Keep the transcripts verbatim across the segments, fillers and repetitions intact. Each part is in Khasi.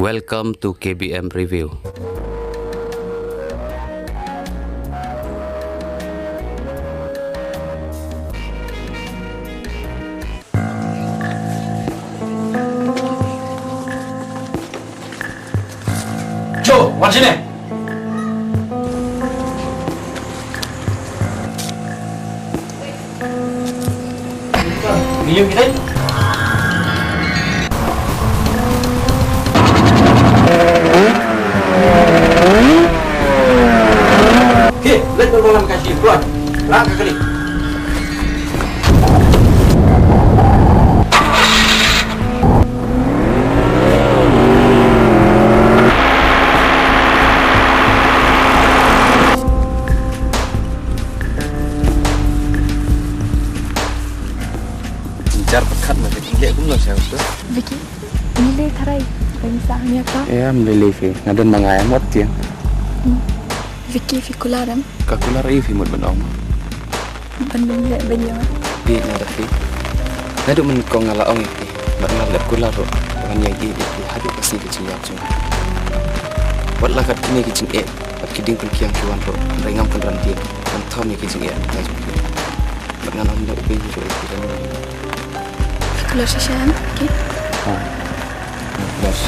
Welcome to K B M Review. Jo, wan shane. Ngi ïoh kita. Ki, leit bad balang ka shi, keluar. Rah ka kali. Jynjar pat khat ma Vicky, leh kumno sha uto? Vicky, ngi leh tharai, ban sah ïa ka. Ïa, ym lei lei phi, nga don ma nga ïa mot tiang. Hmm. Vicky, phi kular em? Ka kular ïa phi mut ban ong. Ban ban leh ban ïa. Phi na da phi. Naduh mynnyngkong nga la ong ïa phi, bad nga la kular ruh ban ïa ïa phi haduh ka sngi ka jingïap jong nga. Wat la kat kine ki jingeh bad ki dieng pynkiang ki wan ruh, hynrei ngam pynran tieng ban thom ïa ki jingeh mynta jong phi. Bad ngan ym leh ubeiñ ruh ïa phi lano. Kular shisha em, Vicky? Ha. Bas.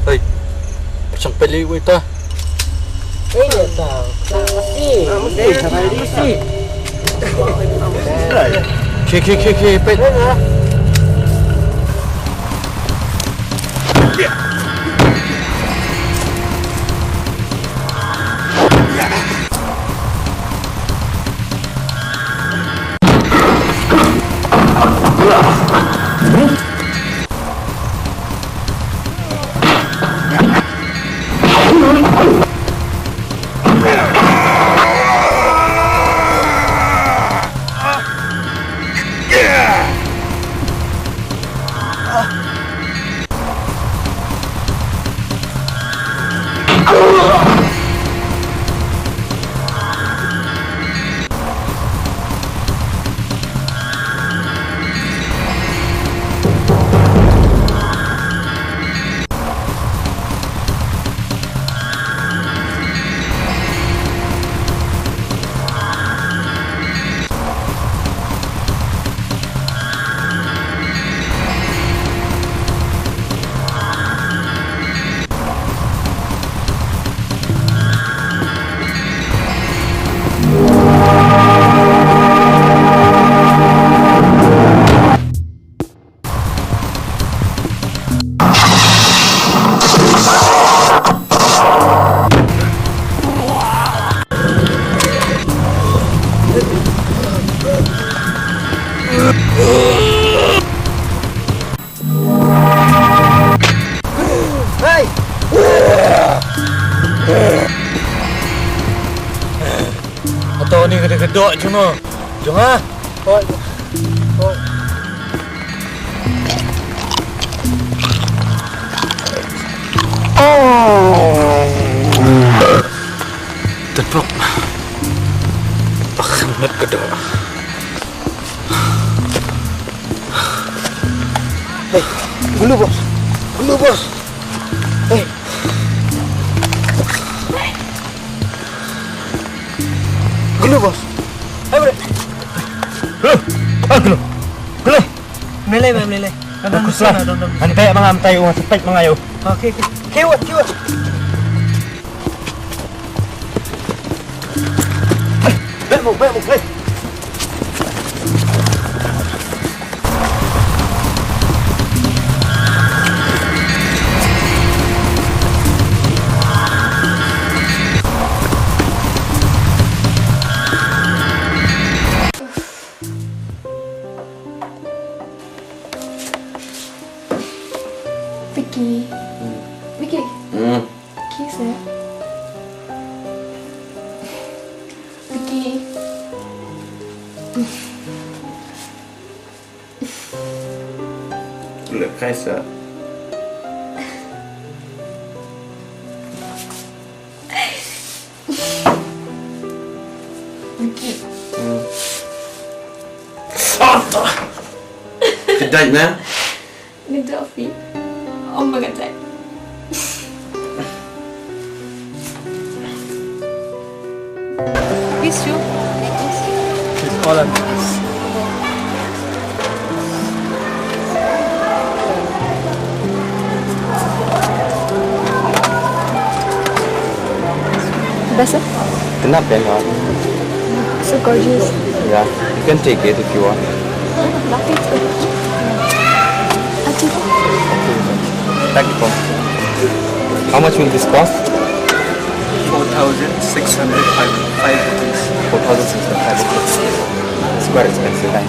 Hei, pachang peli wei ta. Hei, ta. Ta mesti. Ta mesti. Ki, ki, ki, ki, pet. Hei! Ato ni ka dei ka doh jong nga. Jong nga. Hoi. Hoi. Tepuk. Pakhan met ka doh. Hey, gulu bos. Gulu bos. Hey. Gulu bos. Hey, bre. Gulu. Ah, gulu. Gulu. Melei, melei. Kusla. Hynte ma nga mynta ïa u, ha peit ma nga ïa u. Okay, okay. Kiwat, kiwat. Beh mo, beh mo, beh. Vicky. Vicky. Hmm. Kiss eh. Vicky. Lep kai sa. Vicky. Hmm. Kedai na. Ngedoh phi. Ym ba ngedoh. Miss you. Please call her. Best, sir? Kenapa ya? So gorgeous. Yeah, you can take it if you want. Nothing. Thank you. How much will this cost? Four thousand six hundred five, five rupees. Four thousand six hundred five rupees. It's quite expensive, eh?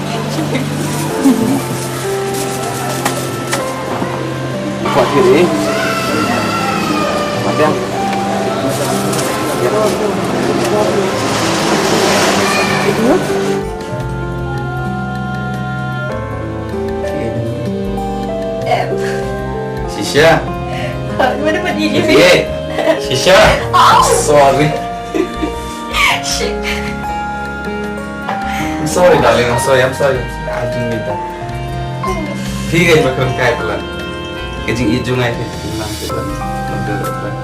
Kuat diri. Makan. Ya. Em. Shisha. Mana pun ini. Shisha. Sorry. Shit. I'm sorry, darling. I'm sorry. I'm sorry. I didn't mean that. Phi ka ba kan kai plan. Ka jingïeit jong nga ïa phi, phi nang phi plan. Nang phi plan.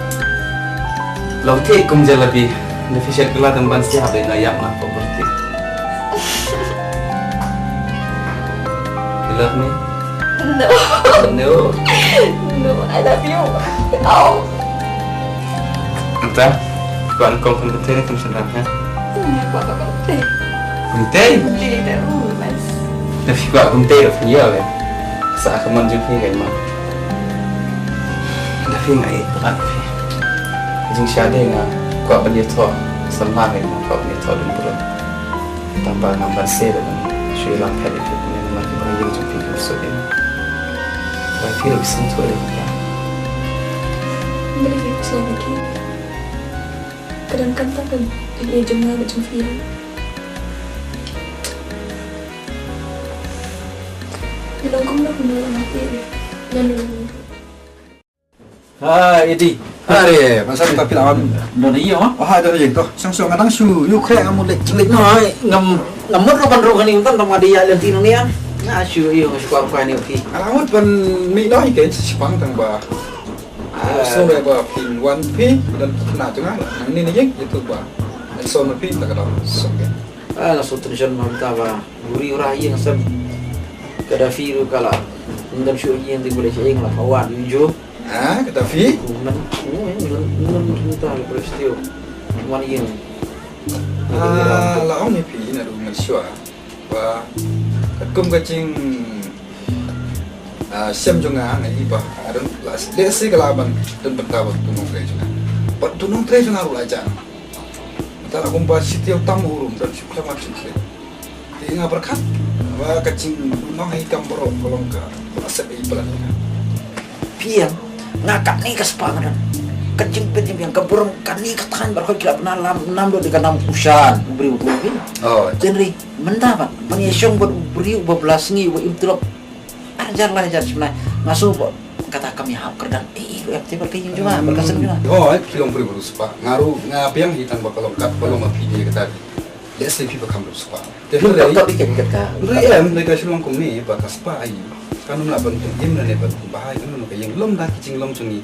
Long thik kum jalebi. Na phi shet kylla tang ban sih hap dei na ïap na ko berhenti. You love me? No. No. No, I love you. Ow. Anta, kwah nyngkong khun kynthei ne khun shynrang, ha? Hmm, kwah khun kynthei. Kynthei? Kynthei, oh, nice. Da phi kwah kynthei da phi ïa le. Sa ka mon jong phi ka ma. Da phi nga ïeit palat phi. Jingshade nga kwah ban ïathoh samla, nga kwah ban ïathoh dang burom. Tang ba ngam ban seh ban shu ïalam phet ïa phi, pynban phi ba ïing jong phi kim suk ïa. Ba phi ruh sngewthuh ïa phi. Balei phi sngewthuh ïa phi? Ka donkam tang ka ïing jong nga bad jong phi. Phi long kumno kumno ïa phi. Ngan long. Ha, Eddie. Are, masa kita phi la wan. Don ïa, ha? Oh, ha, don ïa to. Sang so ngadang shu, ïu khreh amu lek jinglik. No, ngam, ngam mut ruh ban ruh kane mynta tang ma dei ïa lynti nong ïa. Nga shu ïu nga shu kwah kwah ni phi. Ala mut ban mih noh ïa ke shipang tang ba. Ah. So re ba phi wan phi dan na jong nga. Nang ni ni ïa tu ba. So na phi ta ka dang. So ke. Ah, nga shu tension mynta ba. Buri ura ïa nga sem. Ka da phi ruh ka la. Ngan shu ïa ngan ding bule sha ïing la ka wan ïu ju. Ha, kata phi? Ngan, ngan, ngan, ngan, ngan, ngan, ngan, wan ïing. Ah, la ong ïa phi naduh mynshuwa. Ba, katkum ka jing, ah, shem jong nga, nga i ba, adon, la, lehse ka la ban, don bynta bad tu nongtrei jong nga. Bad tu nongtrei jong nga ruh la jan. Mynta la kumba shi taïew tam u rum don shu khlem wan shu khlem. Te nga pyrkhat ba ka jingmong hi kam baroh ka long ka ba sep i plan ka. Phi ïeng, nga katne ka spah nga don. Ka jingpynïeng ka burom kane ka thaiñ baroh ki la bna lam nam do de ka nam u Shan u briew u phi. Oh. Te hynrei mynta ban ban ïa shong bad u briew uba bla sngi uba im tulop. Ar hajar lai hajar shim lai. Nga sngew ba kata kam ïahap kyrdan. Eh, eh, ruh em te bad ka ïing jong nga bad ka sem jong nga. Oh, eh, ki long briew ba riewspah. Nga ruh nga biang hi tang ba ka long kat ba long ma phi ne kata. Lehse phi ba kham riewspah. Te hynrei, hynrei em, hynrei ka shu long kumne ba ka spah aïu. Kan ym lah ban pynïeng lane ban pynbha ïa kano kano ka ïing lymda ki jinglong jong ngi.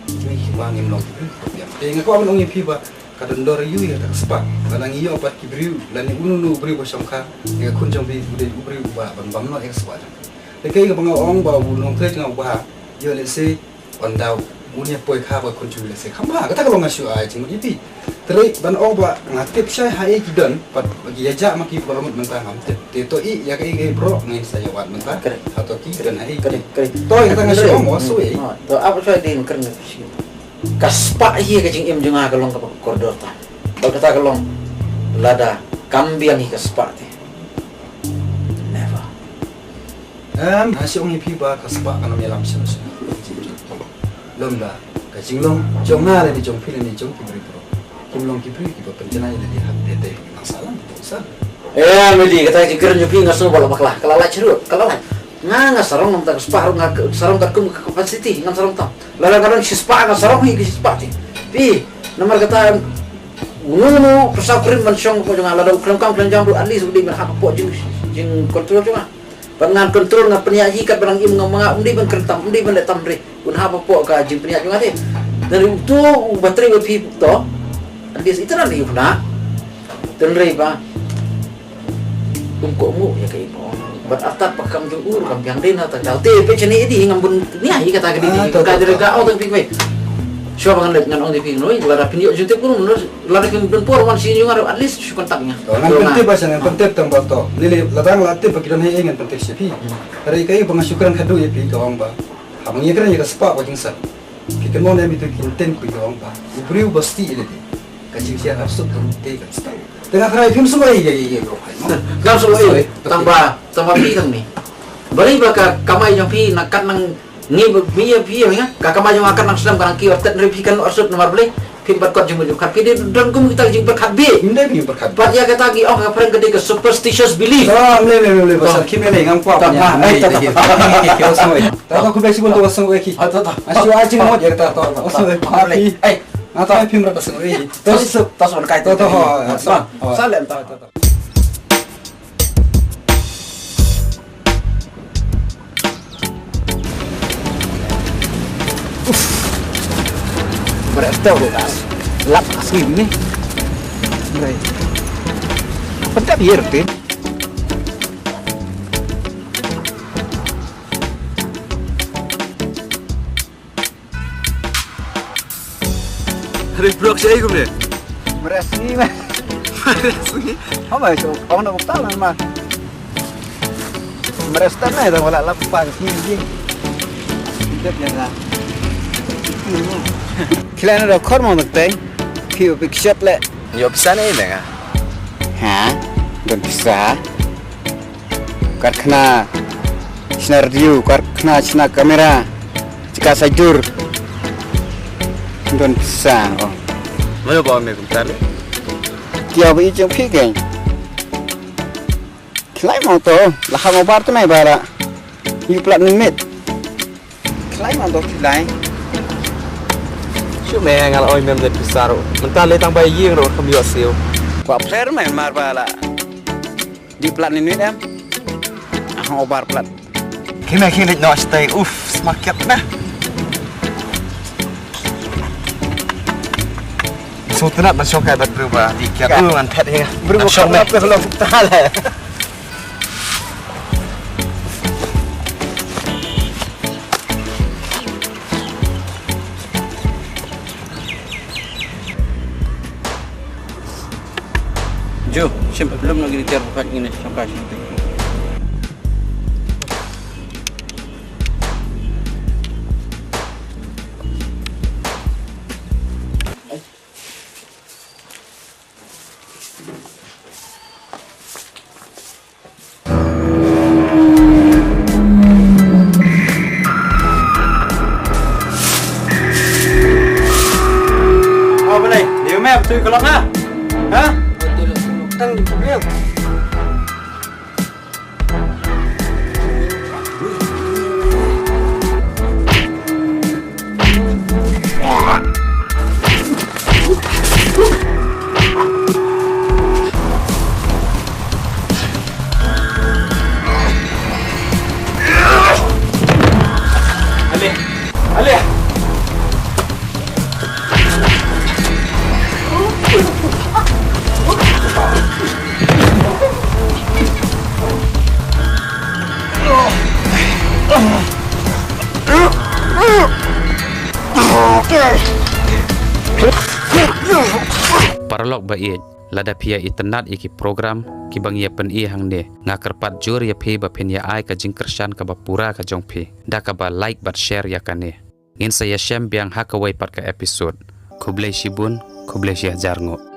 Ngi ki ba ngim long ki briew. Te nga kwah ban ong ïa phi ba ka don dor aïu ïa ka spah. Lada ngi ïoh pat ki briew lane uno uno u briew ba shongkha ïa ka khun jong phi u dei u briew uba lah ban bam noh ïa ka spah jong phi. Te kaei kaba nga ong ba u nongtrei jong nga u Bah, ïoh lehse, wan da un ïa poi kha ba khun jong u lehse. Kham bha, kata ka long nga shu ai jingmut ïa phi. Te hynrei ban ong ba nga tip shai haei ki don, bad ba ki ïa jah ma ki baroh ngut mynta ngam tip. Te to i ïa kaei kaei baroh ngin sa ïa wad mynta. Correct. Hato ki don haei. Correct, correct. To ïa kata nga shu ong, wa shu i. Hmm. To ap shu i dei kren. Ka spah hi ka jingim jong nga ka long kaba kordor ta. Bad kata ka long lada kam biang hi ka spah te. Never. Em, nga shu ong ïa phi ba ka spah kan ym ïalam shuh shuh. Lem da ka jinglong jong nga lane jong phi lane jong ki briew baroh. Kim long ki briew kiba pynjanai lane hap te te nang salang, nang salang. Em, Meli, kata ka jingkren jong phi nga sngew ba la bakla, ka la lait shuh, ka la lait. Nga, nga sarong namar ka spah ruh, nga sarong katkum ka capacity, nga sarong tam. Lada nga don shi spah nga sarong hi ka shi spah te. Phi, namar kata, uno uno pyrsa pyrshah ban shong hapoh jong nga, lada u khlem kam khlem jam ruh, at least u dei ban hap hapoh jing, jingcontrol jong nga. Bad ngan control, ngan pynïaid hi katba nang im nga ma nga, um dei ban kren tam, um dei ban leh tam re. Un hap hapoh ka jingpynïaid jong nga te. Te uto uba trei bad phi to. At least ita nang ïa u khynnah. Te hynrei ba um kohnguh ïa kaei ba ong. Bad artat ba kam jong u ruh kam biang dei na ta daw te peit shane ïa di ngam bun nia hi kata ka dei. Ah, to, ka to, dei to. Ka ong tang phi kmie. Shuwa ba ngan leit ngan ong ïa phi noi, lada phin ïoh jingtip kumno, lada kim don por wan sien jong nga ruh at least shu contact ïa nga. To, ngan pyntip ba sha, ngan pyntip tang ba to. Lei lei lada nga la tip ba ki don haei ngan pyntip sha phi. Hmm. Hynrei kaei ba nga shu kren khatduh ïa phi ka ong ba haba ngi ïakren ïa ka spah bad jingsan, phi kynmaw ne em ïa itu ki ktien kiba ong ba u briew ba stieh ïa lade, ka jingshitom arsut ka ruh te kan stad. Te nga kren phim sngewbha ïa, ïa, ïa, ïa, ïa, ngam sngewbha ïa, tang ba, tang ba phi tang ni. Balei ba ka kamai jong phi na kat nang ngi ba, mi ïa phi ïa nga, ka kamai jong nga kat nang slem ka nang kiew artet, hynrei phi kan arsut namar balei? Phi bad kot jingmut jingpyrkhat, phi dei don kum kita jingpyrkhat bih. Ym dei phi pyrkhat. Bad ïa kata ki ong ha phareng ka dei ka superstitious belief. To, ym lei, ym lei, ym lei, pasal kim ïa lei, ngam kwah. To, pynïaid, ha, eh, to, to, to. Ki ong sngewbha. To, to, khublei shibun to, sngewbha ki. Ha, to, to. Nga shu ai jingmut ïa kata, to, to, sngewbha. Ym lei. Eh, nga to, phim rat sngewbha. To, to, to, sngewbha kai, to, to, to, ho, ho, ho. Sa, sa lem, to, to, to. Uf. Beres tau das. Lap asli ni. Beres. Pedak biar tu. Hari brok sha ei kumne? Mres sngi, man. Mres sngi? Haba shu ong na bukta lan, man. Mres tan ne, tang wala lap pa sngi ji. Dep ïa nga. Khie leh na da khor mo tak teng. Phi u pick shot leh. Ïoh pisa ne, nga? Ha? Don pisa. Karkhana shna radio, karkhana shna kamera, jaka saidur. Don pisa, oh. Mano ba me kumta le? Ki ïa ba i jong phi kein. Khlaiñ mo to, la ha mo bar te mai ba la. Ïu plat min mit. Khlaiñ mo to khlaiñ. Shu me nga la oi mem de pisa ruh. Mynta le tang ba ïing ruh kham ïoh siew. Kwah pher me mar ba la. Dih plat ni nuit em. Ah, obar plat. Khie me khie leit noh shatei. Uf, sma kiad na. Sngewtynnat ban shong kai bad briew ba dih kiad. Ka. Uh, ngan phet hi. Briew ba shong me. Ka long ta le. Jo, shem, lum lagi di tiar bukan ini, sampai sini. Oh, balei? Dia meh betul kalau ha? Ha? Betul. Tang dia. Paralok ba ïeit, lada phi ïa itynnad ïa ki program kiba ngi ïa pyni hangne, nga kyrpad jur ïa phi ba phin ïa ai ka jingkyrshan kaba pura ka jong phi da kaba like bad share ïa kane. Ngin sa ïashem biang ha kawei pat ka episode. Khublei shibun, khublei shihajar nguh.